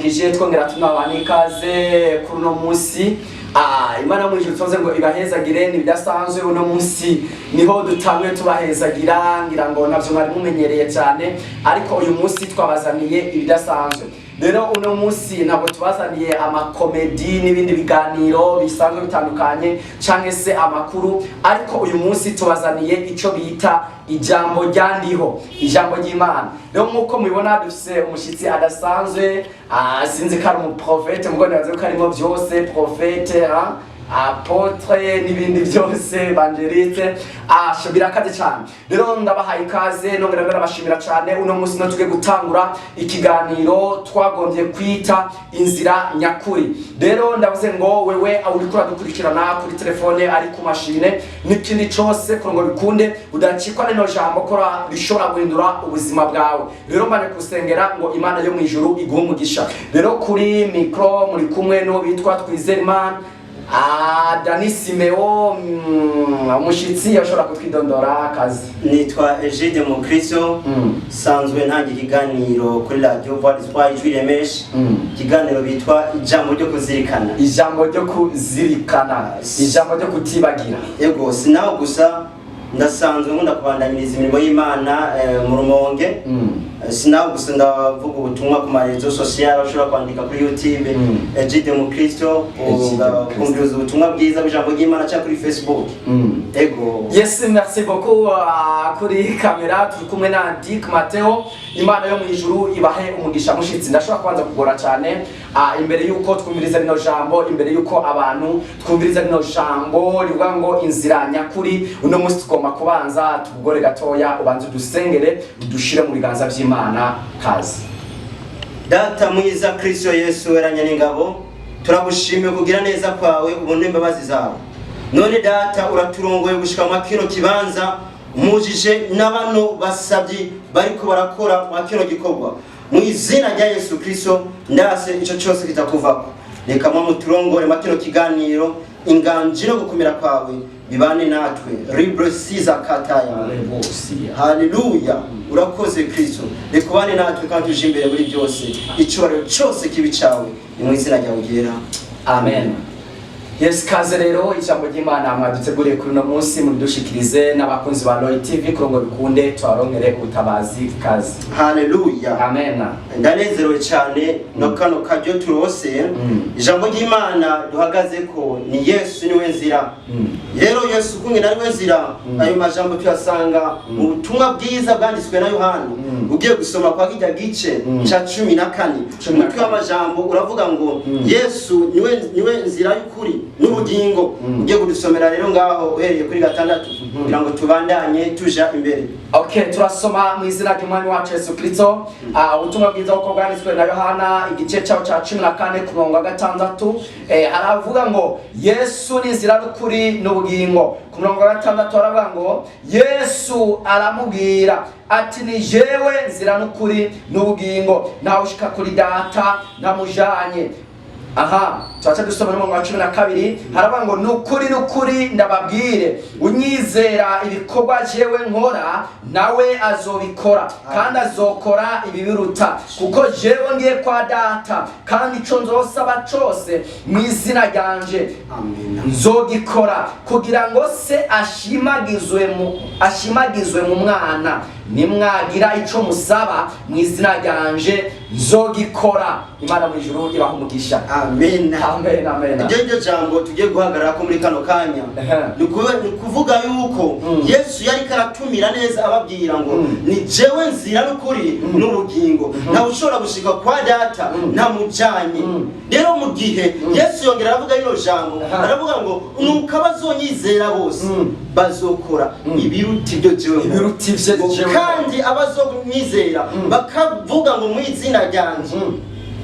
Turabaramukije, twongera tunabaha n'ikaze kuri uno munsi. Imana mu ijuru tuvuze ngo ibahezagire. Ntibidasanzwe, uno munsi niho dutanguye tubahezagira. Ngira ngo navyo mwari mumenyereye cyane, ariko uyu munsi twabazaniye ibidasanzwe. Rero uno munsi ntabwo tubazaniye amakomedi n'ibindi biganiro bisanzwe bitandukanye canke se amakuru, ariko uyu munsi tubazaniye ico bita ijambo ryandiho, ijambo ry'Imana. Rero nk'uko mubibona, dufise umushitsi adasanzwe. Sinzi ko ari umuprofete, mugo nibaze ko arimo byose: prophète, apôtre n'ibindi byose, évangéliste. Birakaze cyane. Rero ndabahaye ikaze, nongera ndabashimira cyane. Uno munsi no tugiye gutangura ikiganiro twagombye kwita "Inzira Nyakuri". Rero ndavuze ngo wewe uriko uradukurikirana kuri telefone, ari ku mashine n'ikindi cose, kugira ngo bikunde udacikwa n'ino jambo ko rishobora guhindura ubuzima bwawe. Rero mbane kusengera ngo Imana yo mu ijuru iguhe umugisha. Rero kuri micro muri kumwe n'uwo bitwa Twizerimana Dani Simeo. Umushitsi ashobora kutwidondora akazi. Nitwa Egide Mukristo. Sanzwe ntanga ikiganiro kuri Radio Voix d'Espoir, Ijwi Remesha, ikiganiro bitwa "Ijambo ryo Kuzirikana". Ijambo ryo kuzirikana, ijambo ryo kutibagira. Yego, sinaho gusa, ndasanzwe nkunda kubandanyiriza imirimo y'Imana mu Rumonge. Sinaho gusa, ndavuga ubutumwa ku ma réseaux sociaux, ushobora kwandika kuri YouTube Egide Mukristo, Egide Mukristo. ukumviriza ubutumwa bwiza bw'ijambo ry'Imana, cyangwa kuri Facebook. Ego. Yes, merci beaucoup. Kuri kamera turi kumwe na Dick Mateo. Imana yo mu ijuru ibahe umugisha. Mushitsi, ndashobora kubanza kugora cyane, imbere yuko twumviriza rino jambo, imbere yuko abantu twumviriza rino jambo rivuga ngo "Inzira Nyakuri", uno munsi tugomba kubanza tugore gatoya, ubanze udusengere, udushire mu biganza vy'Imana. Kazi. Data mwiza, Kristo Yesu weranye n'ingabo, turagushimiye kugira neza kwawe, ubone imbabazi zawe. None Data, uraturongoye gushika mwa kino kibanza, mujije n'abano basabyi bariko barakora mwa kino gikorwa. Mu izina rya Yesu Kristo, ndase ico cyose kitakuvako. Reka mwa muturongore mwa kino kiganiro, inganji no gukomera kwawe bibane natwe. Libre siza kataya. Haleluya, urakoze Kristo. Reka ubane natwe kandi uje imbere muri byose. Icyubahiro cyose kibi cyawe, ni mu izina ryawe ryera. Amen. Yes, kaze rero. Ijambo ry'Imana mwaduteguriye kuri uno munsi, mudushikirize n'abakunzi ba Roy TV kugira ngo bikunde tubaronkere ubutabazi. Kazi. Haleluya. Amen. Ndanezerewe cyane no kano karyo turose. Ijambo ry'Imana duhagaze ko ni "Yesu niwe nzira". Rero Yesu kumwe ari we nzira. Ayo majambo tuyasanga mu butumwa bwiza bwanditswe na Yohana. Ugiye gusoma kwa kijya gice ca 14, 14. umutwe w'amajambo uravuga ngo "Yesu niwe nzira y'ukuri n'ubugingo". Ugiye kudusomera rero ngaho uhereye kuri 6, kugira ngo tubandanye tuja imbere. Okay, turasoma mu izina ry'Umwami wacu Yesu Kristo. Ubutumwa bwiza uko bwanditswe na Yohana, igice cyaho cya 14, ku murongo wa 6. Haravuga ngo "Yesu ni inzira n'ukuri n'ubugingo". Ku murongo wa 6 haravuga ngo: "Yesu aramubwira ati: 'Ni jewe nzira n'ukuri n'ubugingo, ntawe ushika kuri Data ntamujanye.'" Aha turaca dusoma n'umurongo wa 12. Haravuga ngo: "Nukuri, nukuri, ndababwire, unyizera, ibikorwa jewe nkora nawe azobikora, kandi azokora ibibiruta, kuko jewe ngiye kwa Data. Kandi ico nzosaba cose mu izina ryanje, Amen. nzogikora, kugira ngo Se ashimagizwe mu Mwana. Nimwagira ico musaba mu izina ryanje, nzogikora." Imana mu ijuru ibaha umugisha. Amen. Amen, amen. Iryo ryo jambo tugiye guhagarara ko muri kano kanya. Ni ukuvuga yuko Yesu yariko aratumira neza, ababwira ngo ni jewe nzira n'ukuri n'ubugingo, ntawe ushobora gushika kwa Data ntamujanye. Rero mu gihe Yesu yongera aravuga rino jambo, aravuga ngo nuko abazonyizera bose bazokora ibiruta ibyo jewe nkora. Ibiruta ivyo Ngo jewe. kandi abazonyizera bakavuga ngo mu izina ryanje,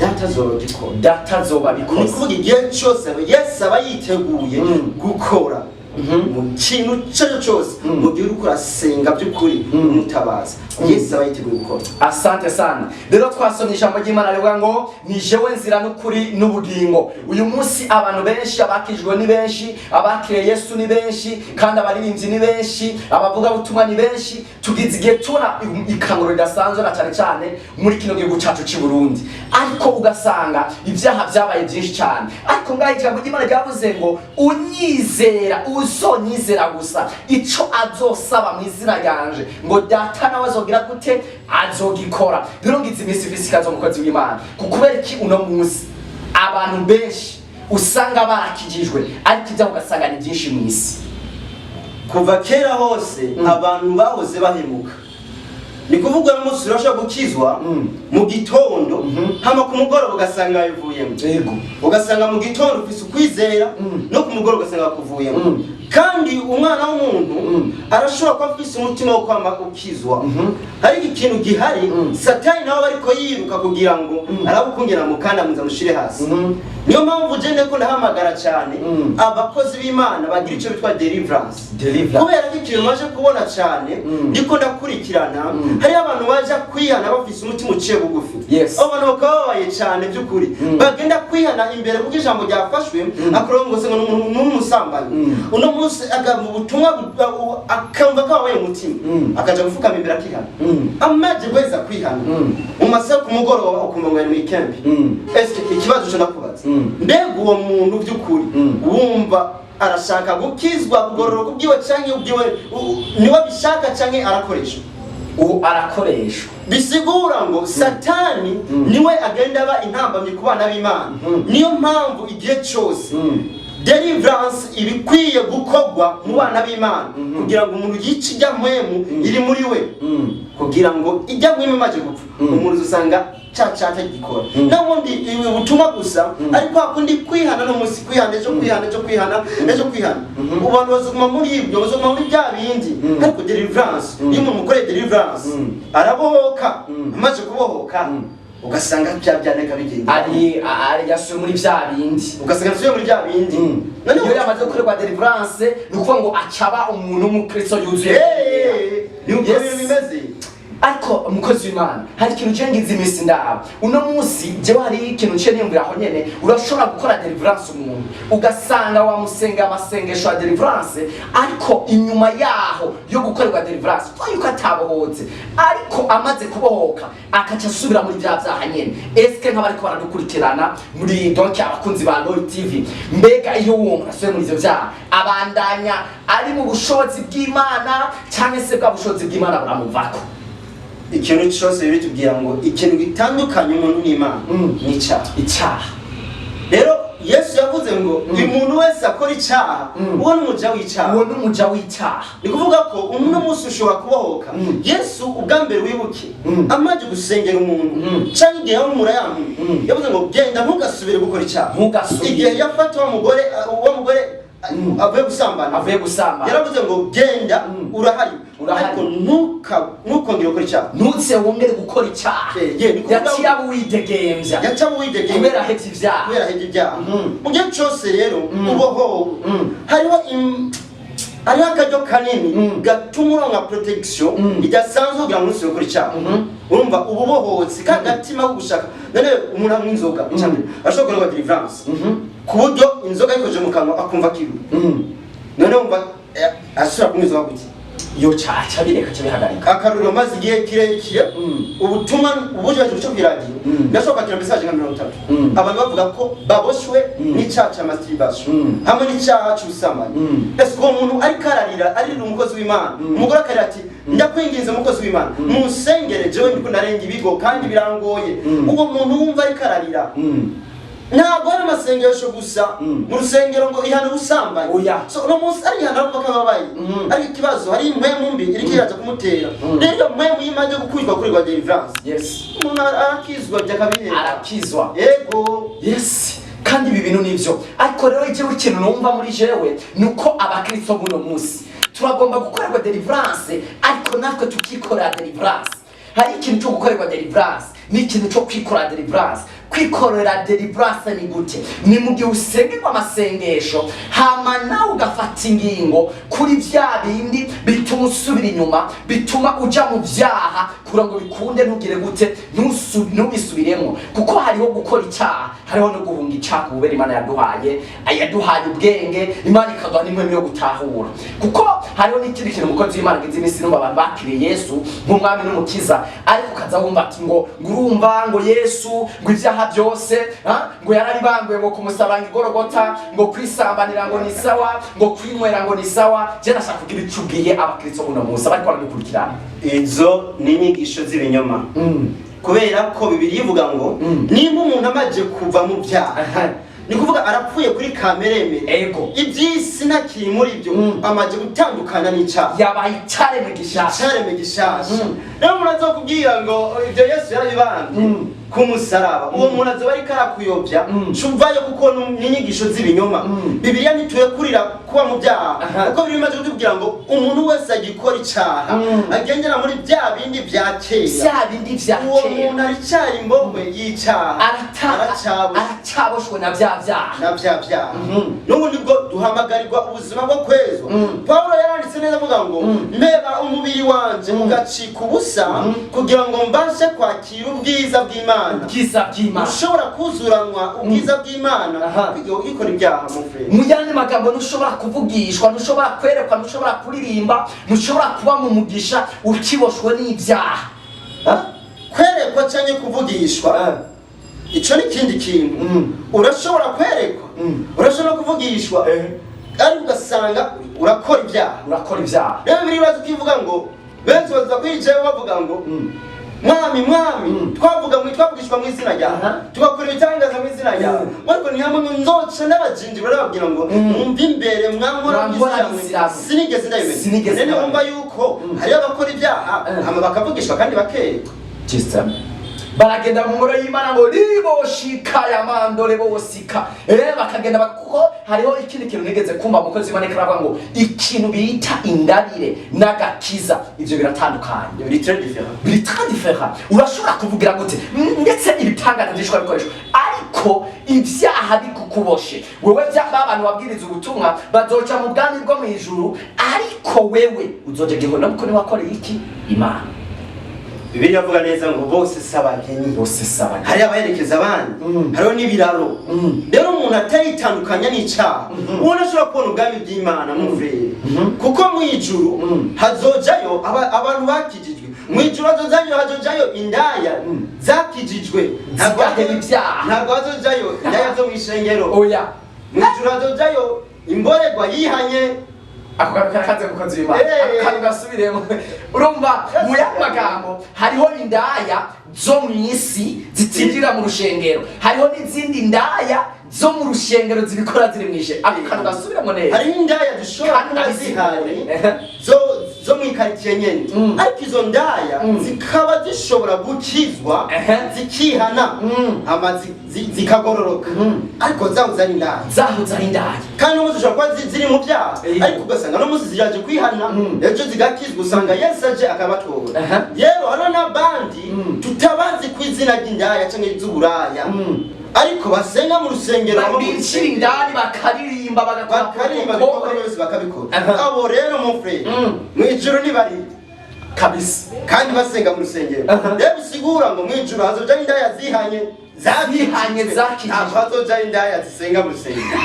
Data azobikora. Data azoba Ni bikoze. kuvuga igihe cyose Yesu aba yiteguye gukora. Mu kintu cyo cyose, mu gihe uriko urasenga by'ukuri umutabaza, Yesu aba yiteguye gukora. Asante sana. Rero twasomye ijambo ry'Imana rivuga ngo: "Ni jewe nzira n'ukuri n'ubugingo." Uyu munsi abantu benshi, abakijwe ni benshi, abakiriye Yesu ni benshi, kandi abaririmbyi ni benshi, abavugabutumwa ni benshi. Tugize igihe tubona ikanguro ridasanzwe, na cyane cyane muri kino gihugu cyacu cy'i Burundi, ariko ugasanga ibyaha byabaye byinshi cyane. Ariko ngaho ijambo ry'Imana ryavuze ngo: "Unyizera, uzonyizera gusa, ico azosaba mu izina ryanje, ngo Data nawe azogira gute? Azogikora." Rero ngize iminsi ifise ikazo, mukozi w'Imana, kubera iki uno munsi abantu benshi usanga barakijijwe, ariko ibyaha ugasanga ni byinshi mu isi? Kuva kera hose abantu bahoze bahemuka. Ni kuvuga n'umunsi urashobora gukizwa mu gitondo, hama ku mugoroba ugasanga bivuyemo. Ugasanga mu gitondo ufise ukwizera, no ku mugoroba ugasanga kuvuyemo. Kandi umwana w'umuntu arashobora kuba afise umutima wo kwama ukizwa, ariko ikintu gihari, Satani nawe aba ariko yiruka kugira ngo arabukungera mukandamiza, amushire hasi. Niyo mpamvu je ndiko ndahamagara cyane abakozi b'Imana bagira icyo bitwa deliverance. Deliverance. Kubera ko ikintu maje kubona cyane, ndiko ndakurikirana, hariho abantu baja kwihana bafise umutima uciye bugufi. Abo bantu bakaba babaye cyane by'ukuri, bagenda kwihana imbere kuko ijambo ryafashwe, akurongose ngo ni umusambanyi. Uno munsi agamba ubutumwa, akumva ko ababaye umutima, akaja gupfukama imbere akihana. Amaze guheza kwihana, mu masaha ku mugoroba ukumva ngo ari mu ikembi. Eske ikibazo cyo ndakubaza, mbega uwo muntu by'ukuri wumva arashaka gukizwa, kugororoka ubwiwe, canke ubwiwe niwe abishaka, canke arakoresha? Ubu arakoreshwa. Bisigura ngo Satani niwe agenda aba intambamyi ku bana b'Imana. Niyo mpamvu igihe cyose deliverance iba ikwiye gukorwa mu bana b'Imana, kugira ngo umuntu yice ijya mpwemu iri muri we, kugira ngo ijya mpwemu imaze gupfa, umuntu usanga ca cata gikora. N'ubundi ibi butumwa gusa, ariko hakundi kwihana no munsi, kwihana ejo, kwihana ejo, kwihana ejo, kwihana, abantu bazoguma muri ibyo, bazoguma muri bya bindi. Ariko deliverance, iyo umuntu mukoreye deliverance, arabohoka. Amaze kubohoka, ugasanga bya byaneka bigenda. Ari yasuye muri bya bindi. Ugasanga asubiye muri bya bindi. Noneho iyo yamaze gukorerwa deliverance, ni ukuvuga ngo acaba umuntu w'umukristo yuzuye. Ni uko ibintu bimeze. Ariko umukozi w'Imana, hari ikintu je ngize iminsi ndaba uno munsi. Jewe hari ikintu nciye niyumvira aho nyene: urashobora gukora deliverance umuntu, ugasanga wamusenga amasengesho ya deliverance, ariko inyuma yaho yo gukorerwa deliverance, kuko yuko atabohotse, ariko amaze kubohoka akaca asubira muri bya byaha nyene. Eske nk'abariko baradukurikirana muri, donc abakunzi ba Royal TV, mbega iyo uwo muntu asubiye muri ivyo vyaha, abandanya ari mu bushobozi bw'Imana, cyangwa se bwa bushobozi bw'Imana buramuvako? Ikintu cyose bitubwira ngo ikintu gitandukanye umuntu n'Imana ni icyaha. Icyaha. Rero Yesu yavuze ngo umuntu wese akora icyaha, uwo ni umuja w'icyaha. Uwo ni umuja w'icyaha. Ni kuvuga ko uno munsi ushobora kubohoka. Yesu ubwa mbere, wibuke, amaze gusengera umuntu cyangwa igihe yamumura yamuntu, yavuze ngo: "Genda, ntugasubire gukora icyaha." Ntugasubire. Igihe yafata wa mugore avuye gusambana, avuye gusambana, yaravuze ngo: "Genda, urahari, Urahari. ariko ntukongere gukora icyaha." Ntuze wongere gukora icyaha. Ye, ni kuvuga Yaciye aba uwidegembya. Yaca uwidegembya. Kubera ahevye ivyaha. Kubera ahevye ibyaha. Mu gihe cyose rero ubohowe, hariho akaryo kanini gatuma uronka protection idasanzwe kugira ngo ntusubire gukora icyaha. Urumva ubu bohotse ka gatima ko gushaka. None umuntu anywa inzoga, icya mbere ashobora gukorerwa deliverance, ku buryo inzoga ayikoje mu kanwa akumva akiwe. None wumva asubira kunywa inzoga gute? Yo caca bireka, ca bihagarika. Akaruriro, maze igihe kirekire ubutumwa uburyo baje guca kw'iradiyo, ndashobora kwakira message nka 30, abantu bavuga ko baboshwe n'icyaha cya masturbation hamwe n'icyaha cy'ubusambanyi. Ese uwo muntu ariko ararira, aririra umukozi w'Imana, umugore akarira ati: "Ndakwinginze, umukozi w'Imana, munsengere, jewe ndiko ndarenga ibigo kandi birangoye." Uwo muntu wumva ariko ararira, ntabwo ari amasengesho gusa mu rusengero ngo ihana ubusambanyi. Oya. So uno munsi ari ihana, avuga ko ababaye, ariko ikibazo hari impwemu mbi iriko iraza kumutera. Rero iyo mpwemu yimaze gukuzwa kuri rwa deliverance, umuntu arakizwa byakabihera. Arakizwa. Yego. Yes, kandi ibi bintu nivyo. Ariko rero jewe ikintu numva muri jewe ni uko abakristo buno munsi turagomba gukorerwa deliverance, ariko natwe tukikorera deliverance. Hari ikintu cyo gukorerwa deliverance n'ikintu cyo kwikorera deliverance. Kwikorera deliverance ni gute? Ni mu gihe usengerwa amasengesho, hama nawe ugafata ingingo kuri vya bindi bituma usubira inyuma, bituma uja mu vyaha, kugira ngo bikunde ntugire gute, ntubisubiremo. Kuko hariho gukora icyaha, hariho no guhunga icyaha. Kubera Imana yaduhaye ubwenge, Imana ikaduha n'impwemu yo gutahura. Kuko hariho n'ikindi kintu, umukozi w'Imana, agize iminsi numva abantu bakiriye Yesu nk'umwami n'umukiza, ariko ukaza wumva ati ngo urumva ngo Yesu ngo ibyaha byose, ha? Ngo yarabibambuye ngo kumusaba ngo igorogota, ngo kwisambanira ngo ni sawa, ngo kwinywera ngo ni sawa. Je ndashaka kugira ico ubwiye abakristo buno munsi abariko baradukurikirana. Izo ni inyigisho z'ibinyoma, kubera ko Bibiliya ivuga ngo nimba umuntu amaze kuva mu byaha, ni kuvuga arapfuye kuri kamere, iby'isi ntakiri muri byo, amaze gutandukana n'icyaha. Yabaye icaremwe gishasha. Icaremwe gishasha. Rero umuntu azokubwira ngo ibyo Yesu yarabibambye ku musaraba, uwo muntu azoba ariko arakuyobya. Cuvayo, kuko ni inyigisho z'ibinyoma. Bibiliya ntiturekurira kuba mu byaha, kuko biri bimaze kutubwira ngo umuntu wese agikora icaha, agendera muri bya bindi bya kera, vya bindi vya uwo kera, muntu aracyari imbohe y'icyaha. Aracaboshwe. Aracaboshwe na vya vyaha. Na bya byaha. N'ubu nibwo duhamagarirwa ubuzima bwo kwezwa. Pawulo yaranditse neza avuga ngo mbeba umubiri wanje ugacika ubusa, kugira ngo mbashe kwakira ubwiza bw'Imana. Ubwiza bw'Imana. Ushobora kuzuranwa ubwiza bw'Imana kwiga ugikora ibyaha mu frère. Mu yandi magambo, ntushobora kuvugishwa, ntushobora kwerekwa, ntushobora kuririmba, ntushobora kuba mu mugisha ukiboshwe n'ibyaha. Ha? Kwerekwa cyangwa kuvugishwa, ico ni ikindi kintu. Urashobora kwerekwa, urashobora kuvugishwa, ariko ugasanga urakora ibyaha. Urakora ibyaha. Rero Bibiliya iraza ukivuga ngo benshi baza kwicaye bavuga ngo "Mwami, Mwami, twavuga mu twavugishwa mu izina ryawe, tugakora ibitangaza mu izina ryawe." Ariko ni hamwe nzoca n'abajinjira barababwira ngo "Mwumve imbere, mwankora Mwankora mw'izina mwe, mw'izina. sinigeze ndabimenya." Sinigeze Rero ndabimenya. wumva yuko hariyo abakora ibyaha, hama bakavugishwa kandi bakerekwa. System. Baragenda mu ngoro y'Imana ngo riboshika ya mandore bosika, bakagenda kuko hariho ikindi kintu nigeze kumva umukozi w'Imana ariko aravuga ngo ikintu bita ingabire n'agakiza, ivyo biratandukanye. Biri très différent. Biri très différent. Urashobora kuvugira gute? Ndetse ibitangaza byinshi bikoreshwa, ariko ibyaha bikukuboshe wewe, bya ba bantu babwiriza ubutumwa bazoca mu bwami bwo mu ijuru, ariko wewe uzoja gihona kuko niwakoreye iki Imana. Bibiliya avuga neza ngo bose si abageni. Bose saba. Hariyo abaherekeza abandi, hariho n'ibiraro. Rero umuntu atayitandukanya n'icyaha, ubona ashobora kubona ubwami bw'Imana mu frère, kuko mu ijuru hazojayo abantu bakijijwe. Mu ijuru hazojayo indaya zakijijwe. Zigaheba ibyaha. Ntabwo hazojayo indaya zo mu ishengero. Oya. Mu ijuru hazojayo imborerwa yihanye. Ako kantu karakaze, mukozi w'Imana. Ako kantu gasubiremo. Urumva, mu yandi magambo, hariho indaya zo mu isi zitinjira mu rushengero, hariho n'izindi ndaya zo mu rushengero zibikora ziri mu ishe. Ako kantu gasubiremo neza. Hariho indaya zishobora Kandi kuba nabisigure. zihari zo mu ikaritsiye nyene, ariko izo ndaya zikaba zishobora gukizwa, zikihana, hama zikagororoka, ariko zahoze ari indaya. Zahoze ari indaya. Kandi n'umunsi zishobora kuba ziri mu byaha, ariko ugasanga n'umunsi ziraje kwihana, ejo zigakizwa, usanga Yesu aje akabatora. Yewe, hariho n'abandi tutabazi ku izina ry'indaya cyangwa iz'uburaya, ariko basenga mu rusengero, baba mu Binjira rusengero. indani bakaririmba, bagakora Bakaririmba, protocole. ibikorwa byose bakabikora. Abo rero, mon frère, mu ijuru ntibari Kabisa. kandi basenga mu rusengero. Rero bisigura ngo mu ijuru hazoja indaya zihanye. Zihanye, zakijijwe. Ntabwo hazoja indaya zisenga mu rusengero.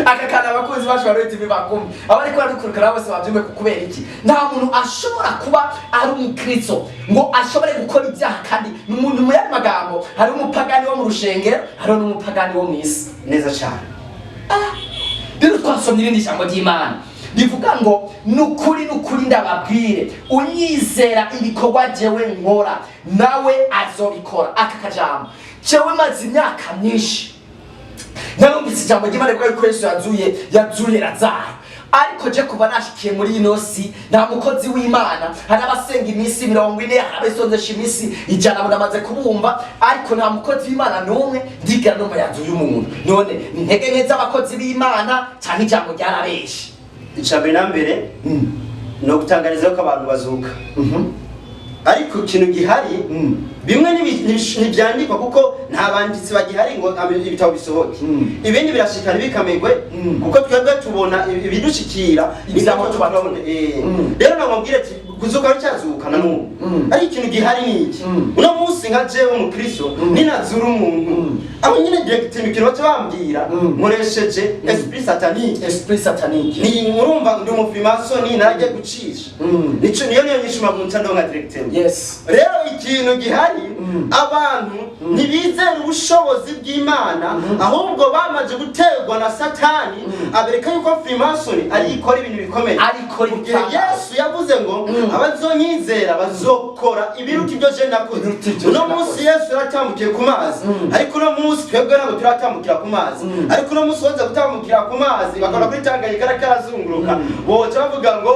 Aka kantu abakunzi bacu ba Royal TV bakumva, abariko baradukurikirana bose babyumve. Ku kubera iki? Nta muntu ashobora kuba ari umukristo ngo ashobore gukora ibyaha. Kandi ni umuntu, mu yandi magambo, hari umupagani wo mu rushengero, hariho n'umupagani wo mu isi. Neza cyane. Rero twasomye irindi jambo ry'Imana rivuga ngo "Nukuri, nukuri ndababwire, unyizera, ibikorwa jewe nkora nawe azobikora." Aka kajambo jewe maze imyaka myinshi narumvise ijambo ry'Imana rivuga yuko Yesu yazuye Lazaro, ariko je kuva nashikiye muri ino si, nta mukozi w'Imana. Hari abasenga iminsi 40, hari abisonzesha iminsi 100, namaze kubumva, ariko nta mukozi w'Imana n'umwe ndigera numva yazuye umuntu. None ni intege nke z'abakozi b'Imana cyangwa ijambo ryarabeshe? Icya mbere na mbere ni ugutangariza ko abantu bazuka. Ariko ikintu gihari, bimwe ntibyandikwa kuko nta banditsi bagihari ngo ibitabo bisohoke. Ibindi birashikana bikamegwe, kuko twebwe tubona ibidushikira. Ibyaho nibyo tuba turabona. Rero namubwire ati kuzuka biracyazuka na n'ubu. Ariko ikintu gihari ni iki: uno munsi nka jewe umukristo, ninazura umuntu, aho nyine direct ikintu baca bambwira, nkoresheje esprit satanique. Esprit satanique. Ni urumva ndi umufrimasoni, naragiye gucisha. Nico niyo nyishu mpamvu nca ndonka directement. Rero ikintu gihari, abantu ntibizera ubushobozi bw'Imana, ahubwo bamaze guterwa na Satani, abereka yuko freemason ari ikora ibintu bikomeye. Arikora Mu gihe ibitangaza. Yesu yavuze ngo abazonyizera bazokora ibiruta ibyo je nakoze. Ibiruta ibyo Uno je nakoze. munsi Yesu yaratambukiye ku mazi, ariko uno munsi twebwe ntabwo turatambukira ku mazi. Ariko uno munsi waza gutambukira ku mazi, bakora kuri Tanganyika ariko arazunguruka, boca bavuga ngo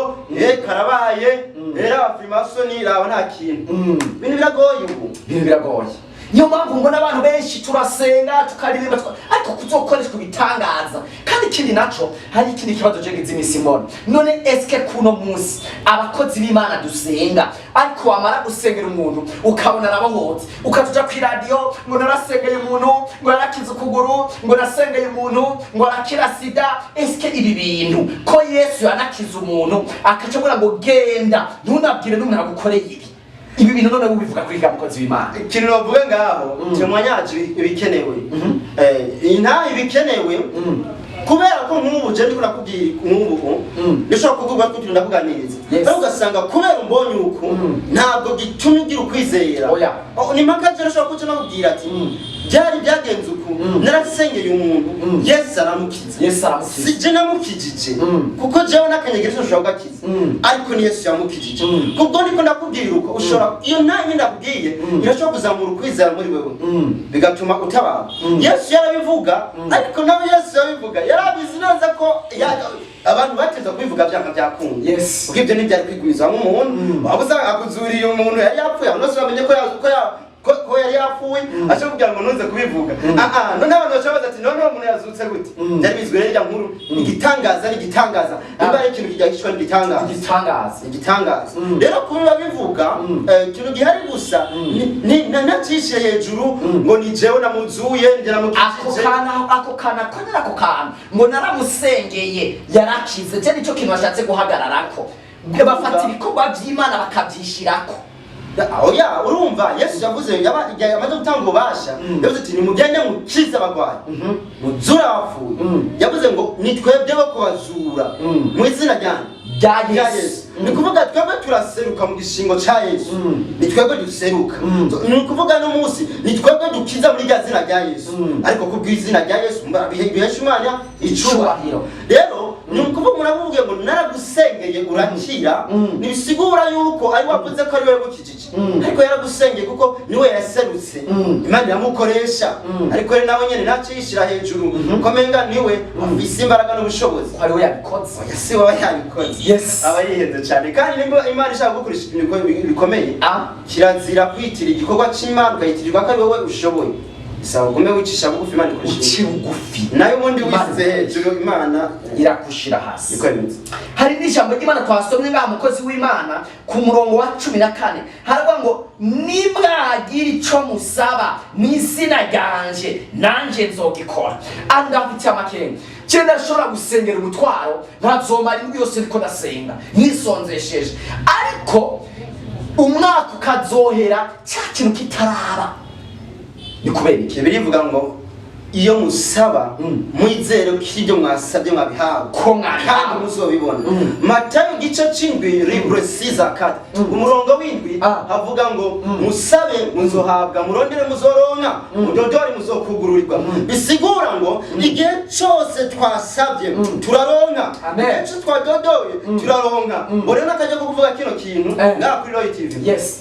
karabaye rero, abafrimasoni raba nta kintu. Ibintu biragoye ubu. Ibintu biragoye. Niyo mpamvu mbona abantu benshi turasenga, tukaririmba, ariko kuzokoreshwa ibitangaza. Kandi ikindi naco, hari ikindi kibazo je ngize imisi mbona: none eske kuno munsi abakozi b'Imana dusenga, ariko wamara gusengera umuntu ukabona arabohotse, ukaja kw'iradiyo ngo narasengeye umuntu ngo yarakize ukuguru, ngo nasengeye umuntu ngo arakira sida, eske ibi bintu ko Yesu yanakiza umuntu akaca avuga ngo genda ntunabwire n'umuntu agukoreye ibi bintu, none ubivuga kuri ga mukozi w'Imana? Ikintu bavuga ngaho, témoignage ibikenewe. Intahe ibikenewe, kubera ko nk'ubu je ndiko nakubwira nk'ubu, ndashobora kuvuga ko turi ndakuganiriza, ariko ugasanga kubera umbonye uku, ntabwo gituma ugira ukwizera. Oya. Oh, ni mpaka je ndashobora kuca nakubwira ati byari byagenze uku, narasengeye umuntu, Yesu aramukiza. Yesu aramukiza. Si je namukijije, kuko jewe n'akanyegeri sinshobora kugakiza, ariko ni Yesu yamukijije. Kubwo niko ndakubwira uko ushobora, iyo nanjye ndakubwiye, irashobora kuzamura ukwizera muri wewe, bigatuma utabara. Yesu yarabivuga, ariko nawe Yesu yabivuga yarabizi neza ko abantu bateza kubivuga byanga byakunda, kuko ibyo ntibyari kwigwiza nk'umuntu waba usanga akuzuriye umuntu yari yapfuye, abantu bose bamenye ko ya- ko ya- ko ko yari yapfuye, aje kugira ngo ntuze kubivuga. Ah ah, none abantu baca baza ati none uwo muntu yazutse gute? Byari bizwi rero, irya nkuru igitangaza ni igitangaza. Niba ari ikintu kijya ni igitangaza. Igitangaza. Igitangaza. Rero kuba bivuga, ikintu gihari gusa nacishe hejuru ngo ni jewe namuzuye, njye Ako namukijije. kana, ako kana ko nyine, ako kantu ngo naramusengeye yarakize, je nicyo kintu bashatse guhagararako, bafata ibikorwa by'Imana bakabyishirako. Oya, urumva Yesu yavuze igihe yamaze gutanga ububasha, yavuze ati nimugende mukize abagwayi, muzure abapfuye. Yavuze ngo ni twebwe bo kubazura mu izina ryanjye rya rya Yesu. Yesu. Ni kuvuga twebwe turaseruka mu gishingo ca Yesu. Ni twebwe duseruka. Ni ukuvuga n'umunsi ni twebwe dukiza muri rya zina rya Yesu. Ariko kubw'izina rya Yesu bihesha Imana icubahiro. Icubahiro. Rero ni ukuvuga umuntu avuga ngo naragusengeye urakira, ntibisigura yuko ari wavuze ko ari we gukijije, ariko yaragusengeye kuko niwe yaserutse. Imana iramukoresha, ariko rero nawe nyene ntaciyishira hejuru ko menga niwe afise imbaraga n'ubushobozi. Ko ariwe yabikoze. Oya, si wowe yabikoze. Aba yihenze cyane. Kandi nimba Imana ishaka gukoresha ibintu bikomeye, kirazira kwitira igikorwa c'Imana ukayitirirwa ko ari wowe ushoboye. Bisaba ugume wicisha bugufi, Imana ikoresha Uci bugufi. Nayo ubundi Imana wisize hejuru, Imana iragushira hasi. Niko bimeze. Hari n'ijambo ry'Imana twasomye ngaha, mukozi w'Imana, ku murongo wa 14, haravuga ngo nimwagira ico musaba mu izina ryanje, nanje nzogikora. Andafitiye amakenga. Je ndashobora gusengera umutwaro nkazomara indwi yose ndiko ndasenga nisonzesheje, ariko umwaka ukazohera cya kintu kitaraba. Ni kubera iki? Bibiliya ivuga ngo iyo musaba, mwizere ko ibyo mwasabye mwabihawe, Ko mwabihawe. kandi muzobibona. Matayo igice c'indwi, livre 6 à 4, umurongo w'indwi, havuga ngo musabe muzohabwa, murondere muzoronka, mudodore muzokugururirwa. Bisigura ngo igihe cose twasabye turaronka, Amen. igihe cose twadodoye turaronka. Ngo rero n'akajya ko kuvuga kino kintu ngaha kuri Royal TV,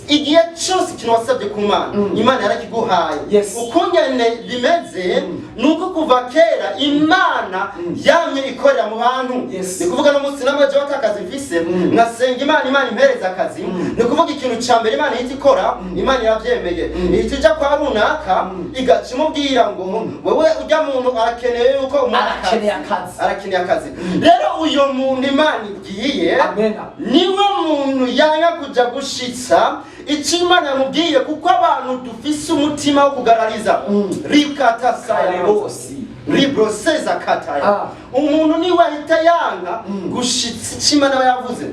igihe cose ikintu wasabye ku Mana, Imana yarakiguhaye. Uko nyene bimeze nuko kuva kera Imana yamye ikorera mu bantu. Ni kuvuga no munsi n'amaje watakazi mfise, nkasenga Imana, Imana impereza akazi, ni kuvuga ikintu ca mbere Imana ihita ikora, Imana iravyemeye, ihita ija kwa runaka, igaca imubwira ngo wewe ujya muntu arakeneye yuko umuha Arakeneye akazi. Arakeneye akazi. Rero uyo muntu Imana ibwiye Amen. niwe muntu yanga kuja gushitsa. Icyo Imana yamubwiye, kuko abantu dufise umutima wo kugarariza. Rikatasaya. Kare bose. Ribroseza kataya. Umuntu niwe ahita yanka gushitsa icyo Imana aba yavuze.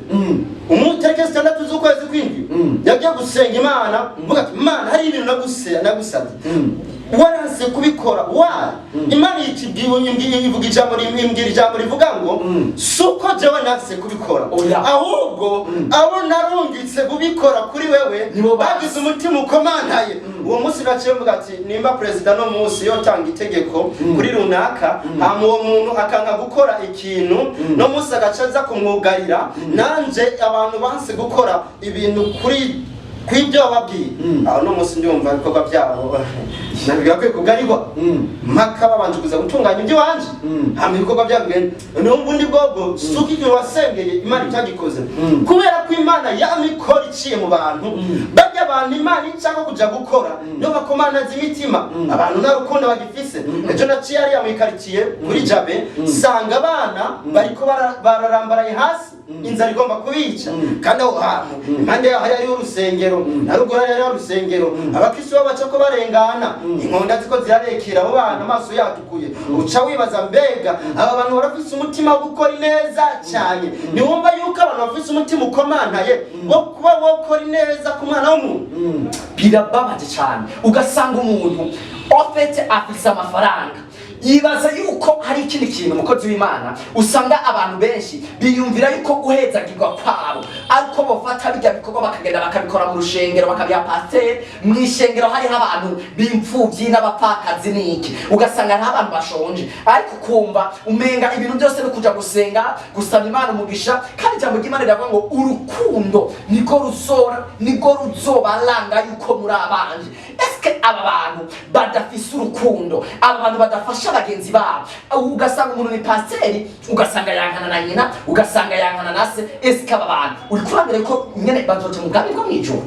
Umuntu tariki 6 z'ukwezi kw'indwi yagiye gusenga Imana, mvuga ati: "Imana, hari ibintu nagusabye, waranse kubikora." Wa Imana ivuga ijambo, imbwira ijambo rivuga ngo: "Si uko jewe nanse kubikora, Oya. ahubwo abo narungitse kubikora kuri wewe Nibo bazi. bagize umutima ukomantaye." Uwo munsi naciye mvuga ati: "Nimba perezida no munsi yotanga itegeko kuri runaka, hama uwo muntu akanga gukora ikintu, no munsi agaca aza kumwugarira, nanje abantu banse gukora ibintu kuri kw'ibyo wababwiye, aho no munsi ndumva ibikorwa byabo birakwiye kugarirwa mpaka babanje kuza gutunganya iby'iwanje, hama ibikorwa byabo bigenda." N'ubundi bwobwo si uko igihe wasengeye Imana itagikoze, kubera ko Imana yama ikora iciye mu bantu. Bajya abantu Imana ishaka kuja gukora niyo bakomanaza imitima. Abantu nta rukundo bagifise. Ejo naciye hariya mw'ikaritsiye kuri Jabe, sanga abana bariko bararambaraye hasi, inzara igomba kubica. Kandi aho hantu impande yaho hari hariho urusengero, na ruguru hari hariho urusengero. Abakristo bo baca ko barengana, inkonda ziko zirarekera, abo bana amaso yatukuye. Uca wibaza: mbega aba bantu barafise umutima wo gukora ineza cyane? Ntiwumva yuko abantu bafise umutima ukomantaye wo kuba wokora ineza ku mwana w'umuntu? Birababaje cyane. Ugasanga umuntu ofete afise amafaranga, yibaza yuko hari ikindi kintu. Umukozi w'Imana, usanga abantu benshi biyumvira yuko guhezagirwa kwabo ariko bofata bijya bikorwa bakagenda bakabikora mu rushengero, bakabiha pasiteri. Mu ishengero hariho abantu b'imfuvyi n'abapfakazi n'iki, ugasanga hariho abantu bashonje, ariko ukumva umenga ibintu byose ni kuja gusenga, gusaba Imana umugisha. Kandi ijambo ry'Imana riravuga ngo urukundo niko ruzora, niko ruzobaranga yuko muri abanje. Eske aba bantu badafise urukundo, aba bantu badafasha bagenzi babo, ugasanga umuntu ni pasiteri, ugasanga yankana na nyina, ugasanga yankana na se, eske aba bantu uri kurambere ko nyene bazoja mu bwami bwo mw'ijuru?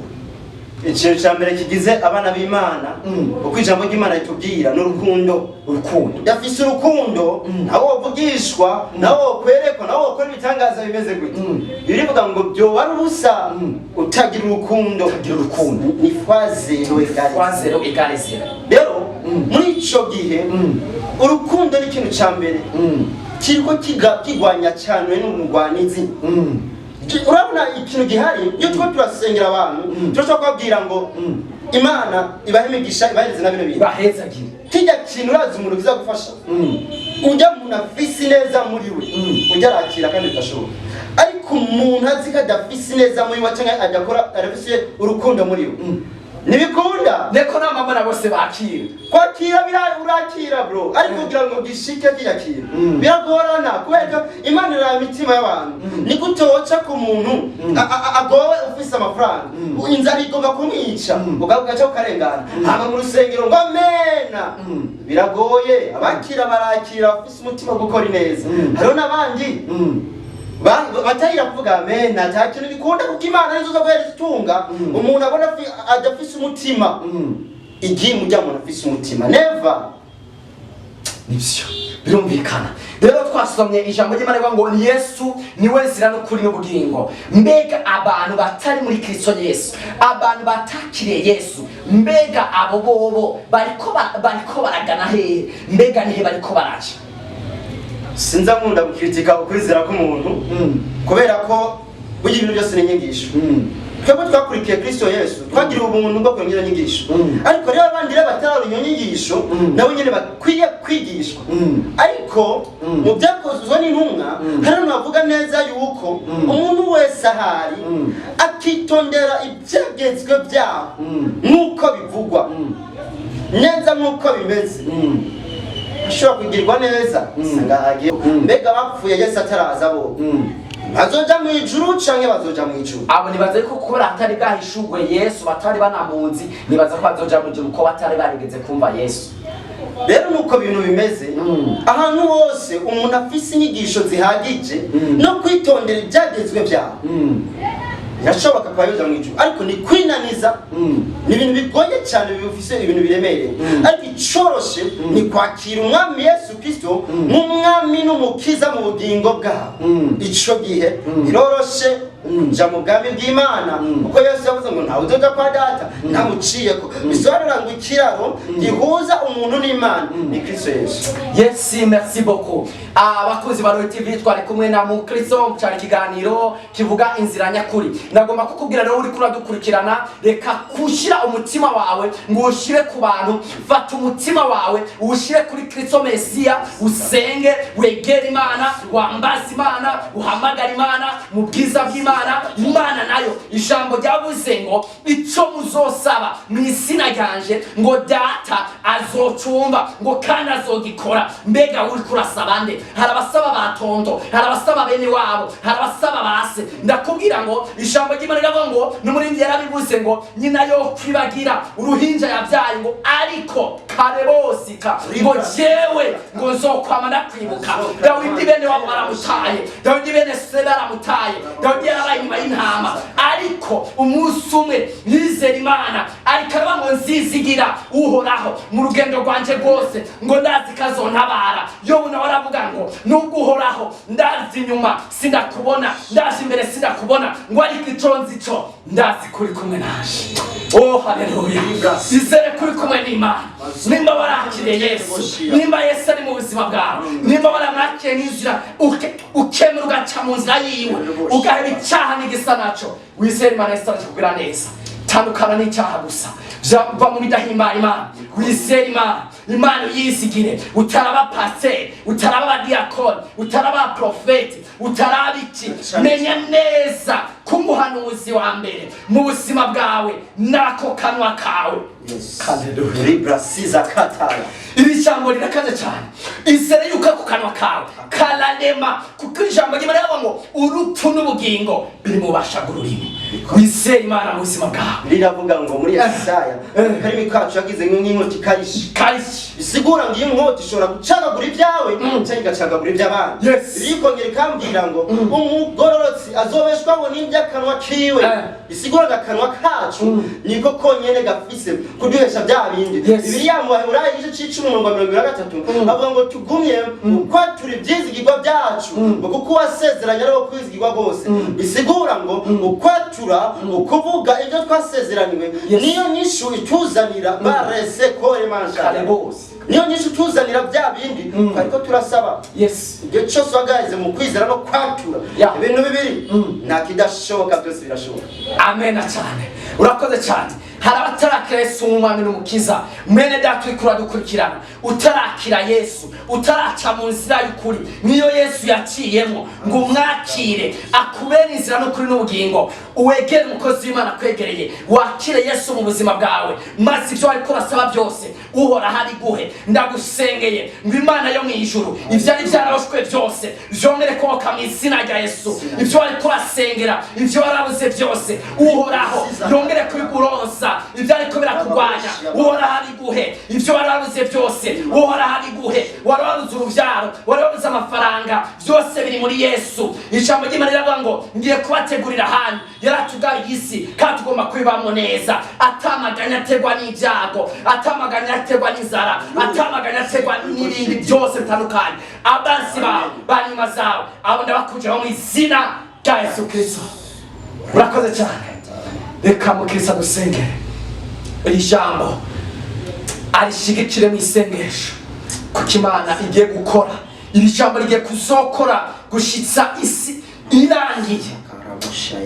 Ikintu cya mbere kigize abana b'Imana, uko ijambo ry'Imana ritubwira, ni urukundo. Urukundo. Udafise urukundo, nawe wovugishwa, nawe wokwerekwa, nawe wokora ibitangaza bimeze gute, birivuga ngo byoba ari ubusa. Utagira urukundo. Utagira urukundo. Ni fois zéro égale. Fois zéro égale zéro. Rero muri ico gihe, urukundo ni ikintu ca mbere kiriko kigwanya cyane n'umugwanizi. Urabona ikintu gihari, iyo turiko turasengera abantu, turashobora kubabwira ngo Imana ibahe imigisha, ibahereze na bino bintu. Bahezagire. Kijya kintu, urazi umuntu kizagufasha? Ujya umuntu afise ineza muri we, ujya arakira kandi bidashoboka. Ariko umuntu azi ko adafise ineza muri we cyangwa adakora, adafise urukundo muri we, ntibikunda. Neko namama na bose bakira. Kwakira urakira bro, ariko kugira ngo gishike kijya kintu biragorana, kubera ko Imana iraba imitima y'abantu. Ni gute woca ku muntu agowe, ufise amafaranga, inzara igomba kumwica, ugaca ukarengana, hama mu rusengero ngo amena? Biragoye. Abakira barakira, bafise umutima wo gukora ineza. Hariho n'abandi batahira kuvuga amen, ata kintu bikunda, kuko Imana nizo zo guhereza itunga umuntu abona adafise umutima. Igihe mujya muntu afise umutima, never. Nibyo, birumvikana. Rero twasomye ijambo ry'Imana rivuga ngo ni Yesu niwe nzira n'ukuri n'ubugingo. Mbega abantu batari muri Kristo Yesu, abantu batakiriye Yesu, mbega abo bobo bariko baragana hehe? Mbega nihe bariko baraja? Sinza nkunda gukritika ukwizera k'umuntu, kubera ko burya ibintu byose ni inyigisho. Twebwe twakurikiye Kristo Yesu, twagiriwe ubuntu bwo kuronka iyo nyigisho. Ariko rero abandi rero batarabona iyo nyigisho, nabo nyene bakwiye kwigishwa. Ariko mu Byakozwe n'Intumwa hari abantu bavuga neza yuko umuntu wese ahari akitondera ibyagezwe byaho nk'uko bivugwa neza, nk'uko bimeze, ashobora kugirwa neza. Usanga hagiye, mbega bapfuye Yesu ataraza, bo bazoja mu ijuru canke bazoja mu ijuru? Abo nibaza yuko kubera hatari bwahishurwe Yesu, batari banamuzi, nibaza ko bazoja mu ijuru ko batari barigeze kumva Yesu. Rero nuko ibintu bimeze. Ahantu hose umuntu afise inyigisho zihagije no kwitondera ibyagezwe byawe, birashoboka kuba yoja mu ijuru, ariko ni kwinaniza. Ni ibintu bigoye cyane, bifise ibintu biremereye. Ariko icoroshe ni kwakira Umwami Yesu Kristo nk'umwami n'umukiza mu bugingo bwawe. Ico gihe biroroshe. Nja mu bwami bw'Imana, kuko Yesu yavuze ngo ntawe uzoja kwa Data ntamuciyeko. Bisobanura ngo ikiraro gihuza umuntu n'Imana ni Kristo Yesu. Yes, merci beaucoup. Abakunzi ba Royal TV, twari kumwe na Mukristo, cyari ikiganiro kivuga inzira nyakuri. Ndagomba kukubwira rero, uri kuradukurikirana, reka kushyira umutima wawe ngo uwushyire ku bantu. Fata umutima wawe uwushyire kuri Kristo Mesiya, usenge, wegere Imana, wambaze Imana, uhamagare Imana mu bwiza bw'Imana. Imana nayo, ijambo ryavuze ngo icyo muzosaba mu izina ryanje, ngo Data azocumba, ngo kandi azogikora. Mbega uri kurasaba nde? Hari abasaba ba tonto, hari abasaba bene wabo, hari abasaba base. Ndakubwira ngo ijambo ry'Imana riravuga ngo, n'umurindi yarabivuze ngo nyina yo kwibagira uruhinja yabyaye, ngo ariko kare bosika ngo jewe ngo nzokwama ndakwibuka. Dawidi bene wabo baramutaye, Dawidi bene se baramutaye, Dawidi yarabaye inyuma y'intama, ariko umunsi umwe yizera Imana, ariko aravuga ngo nzizigira Uhoraho mu rugendo rwanje rwose, ngo ndazi kazontabara. Yobu nawe aravuga ngo nubwo Uhoraho ndazi inyuma sindakubona, ndazi imbere sindakubona, ngo ariko ico nzi co ndazi kuri kumwe naje. Oh, haleluya! Izere kuri kumwe n'Imana. Nimba warakiriye Yesu, nimba Yesu ari mu buzima bwawe, nimba waramwakiriye n'inzira, ukemera ugaca mu nzira yiwe, ugaheba icyaha n'igisa naco, wizere Imana. Yesu arakikubwira neza, tandukana n'icyaha gusa, va mu bidahimbara Imana, wizere Imana. Imana uyizigire. Utaraba pasiteri, utaraba abadiyakoni, utaraba profeti, utaraba iki, menya neza ko umuhanuzi wa mbere mu buzima bwawe n'ako kanwa kawe. Haleluya. Libra siza kataya. Iri jambo rirakaze cyane. Izere yuko ako kanwa kawe kararema, kuko ijambo ry'Imana rivuga ngo urupfu n'ubugingo biri mu bubasha bw'ururimi. Wizere Imana mu buzima bwawe. Riravuga ngo muri Yesaya, akarimi kacu yagize nk'inkota ikarishye. Karishye. Bisigura ngo iyo nkota ishobora gucagagura ibyawe cyangwa igacagagura iby'abandi. Irikongera ikambwira ngo umugororotsi azobeshwaho n'iby'akanwa kiwe. Bisigura ngo akanwa kacu niko konyene gafise kuduhesha bya bindi. Bibiliya mu Baheburayo igice c'icumi, umurongo wa 23, avuga ngo tugumye ukwatura ivyizigirwa byacu, ngo kuko uwasezeranye ari uwo kwizigirwa rwose. Bisigura ngo ukwatura, ukuvuga ibyo twasezeraniwe, niyo nyishu ituzanira barese kore manshara. Kare bose. Niyo nyishu ituzanira bya bindi ariko turasaba. Igihe cyose wahagaze mu kwizera no kwatura ibintu bibiri, nta kidashoboka, byose birashoboka. Amena cyane, urakoze cyane. Hari abatarakira Yesu nk'umwami n'umukiza. Mwene data uriko uradukurikirana, utarakira Yesu, utaraca mu nzira y'ukuri niyo Yesu yaciyemo, ngo umwakire akubere inzira n'ukuri n'ubugingo, uwegere umukozi w'Imana akwegereye, wakire Yesu mu buzima bwawe, maze ibyo wariko urasaba byose Uhoraho abiguhe. Ndagusengeye ngo Imana yo mu ijuru, ivyari byaraboshwe byose vyongere kuboka mu izina rya Yesu. Ibyo wariko urasengera, ibyo warabuze byose, Uhoraho yongere kubiguronsa. Ibyo ariko birakugwanya, Uhoraho abiguhe. Ibyo warabuze byose, Uhoraho abiguhe. Wari wabuze urubyaro, wari wabuze amafaranga, byose biri muri Yesu. Ijambo ry'Imana riravuga ngo ngiye kubategurira ahantu. Yaratugabiye isi kandi tugomba kubibamo neza, atamaganya ategwa n'ibyago, atamaganya ategwa n'inzara, atamaganya ategwa n'ibindi byose bitandukanye. Abansi bawe banyuma zawe, abo ndabakujiraho mu izina rya Yesu Kristo. Urakoze cyane. Reka mukristo adusengere, iri jambo arishigikire mu isengesho, kuko Imana igiye gukora. Iri jambo rigiye kuzokora gushitsa isi irangiye.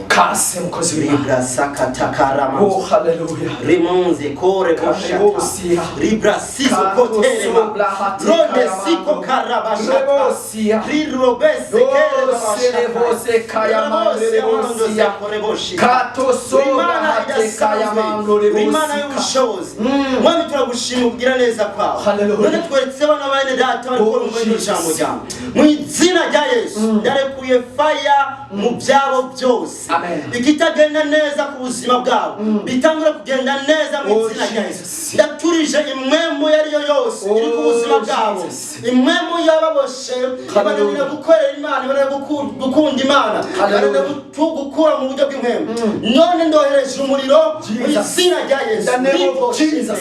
Kase mukozi w'Imana. Libra sakatakarama. Oh, haleluya. Rimonze kore boshata. Rebosia. Libra sizo Kato koterema. sobla hate Ronde kayamando. siko karabashata. Rebosia. Rirobese kere Rose rebose kayamando rebosia. Kato sobla Imana hate idasanzwe, kayamando Imana rebosia. y'ubushobozi, Mwami, turagushima kugira neza kwawe. Hallelujah. None tweretse bana bene data bariko Oh, bumva rino Jesus. jambo ryawe. Mu izina rya Yesu, ndarekuye faya mu byabo byose. Amen. Ikitagenda neza ku buzima bwabo bitangura kugenda neza mu Oh, izina rya Yesu. Jesus. Ndaturije imwemu iyo ari yo yose iri ku buzima Oh, bwabo, Jesus. imwemu y'ababoshe ibananira gukorera Imana, ibananira gukunda Imana, ibananira gukura mu buryo bw'impwemu. None ndohereje umuriro mu Jesus. izina rya Yesu. In the name of Jesus.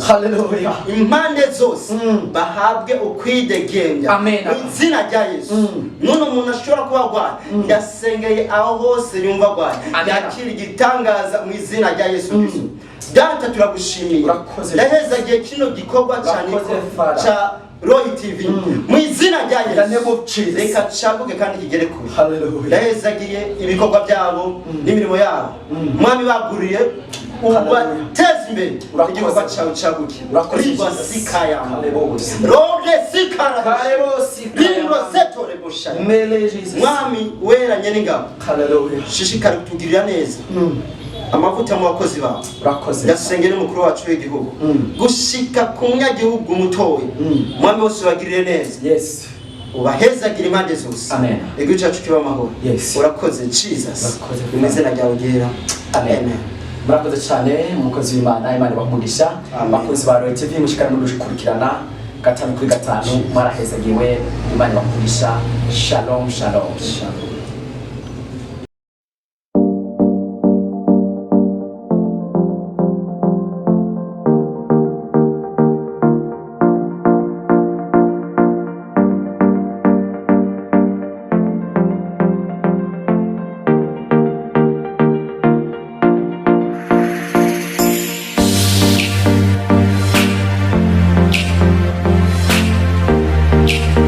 Haleluya. Impande zose bahabwe ukwidegembya Amen. mu izina rya Yesu. None umuntu ashobora kuba arwaye, ndasengeye aho hose yumva agwaye, Amen. yakira igitangaza mu izina rya Yesu Kristo. Data, turagushimiye. Urakoze. Ndahezagiye kino gikorwa cyane Urakoze, Father. ca Roy TV mu izina rya In the name Yesu. of Jesus. Reka caguke kandi kigere kure. Hallelujah. Ndahezagiye ibikorwa byabo n'imirimo yabo. Mwami, baguriye, ubateze imbere. Urakoze. Igikorwa cyawe caguke. Urakoze, Rigwa Jesus. sikayama. Kalebosi. Roble sikara. Kalebosi Rindro kayama. setore boshaya. Mele Jesus. Mwami wera nyeningabo, Hallelujah. shishikara kutugirira neza, amavuta mu bakozi bawe. Urakoze. Ndasengera umukuru wacu w'igihugu gushika ku munyagihugu mutoya. Mwami, wose ubagirire neza, ubahezagire impande zose. Amen. Igihugu cyacu kiba amahoro. Urakoze, Jesus. Urakoze. Mu izina ryawe ryera. Amen. Murakoze cyane, umukozi w'Imana. Imana ibaha. Amen. Bakunzi ba Royal TV, mushikara mudukurikirana gatanu kuri gatanu, mwarahezagiwe. Imana ibaha. Shalom, shalom. Shalom.